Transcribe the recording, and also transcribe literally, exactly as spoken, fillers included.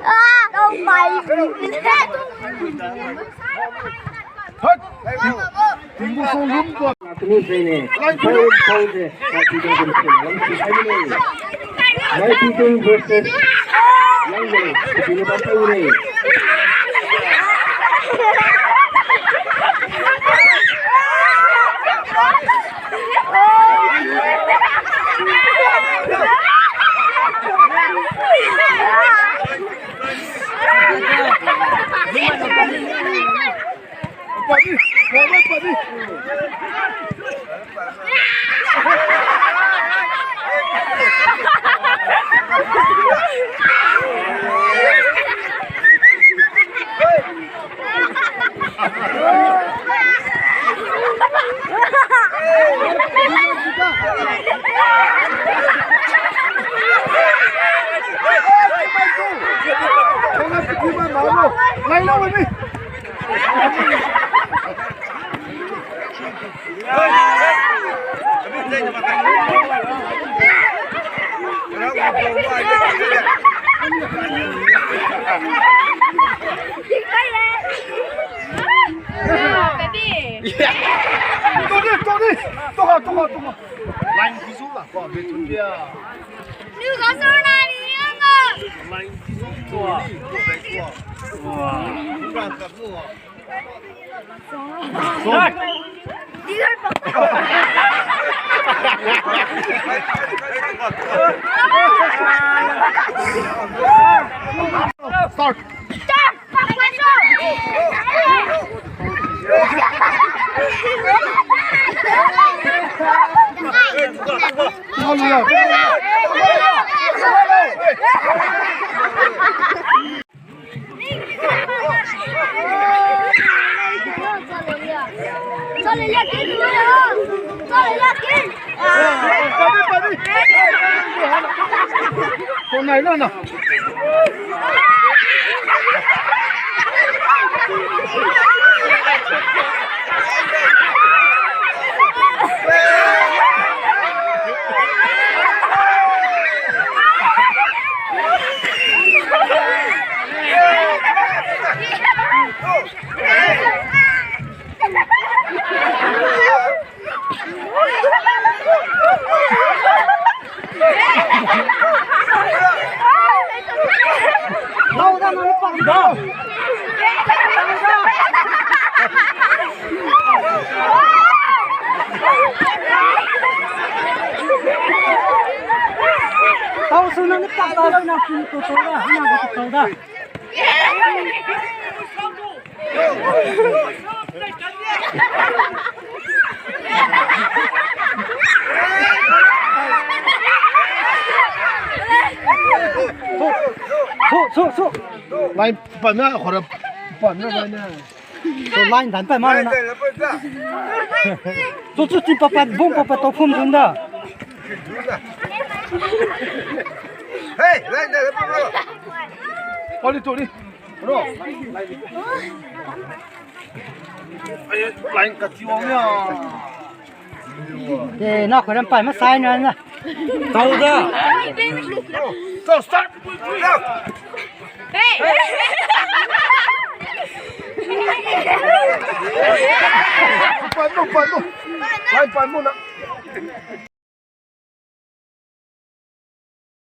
Ah, oh my. Hut. Tinggu song lum ko. Kini sene. Pai pau se. Nai Pidong versus Langleng. Kini ba pau ne. Tony, Tony, Tony, Tony, Tony. Line kisu la, ko be tu dia. Ni ga sor na ni ya ma. Line kisu ko. Ko be ko. Wah. Bukan kamu. Start. Start. Tao su nang ni pak ta lo, nang pun tu tu da, nang tu tu da. Su, su, su. Line pan na, khora pan na, line na. So line dan pa ma na. Chu chu chi pa pa, bung pa pa to phum dun da. Hey, line da pa bro. Oli tu ni. Bro. Ai, line ka ti wang ya. Eh, na ko ram pai ma sai na na. Tau da. So start. Pan mo, pan mo. Line pan mo na.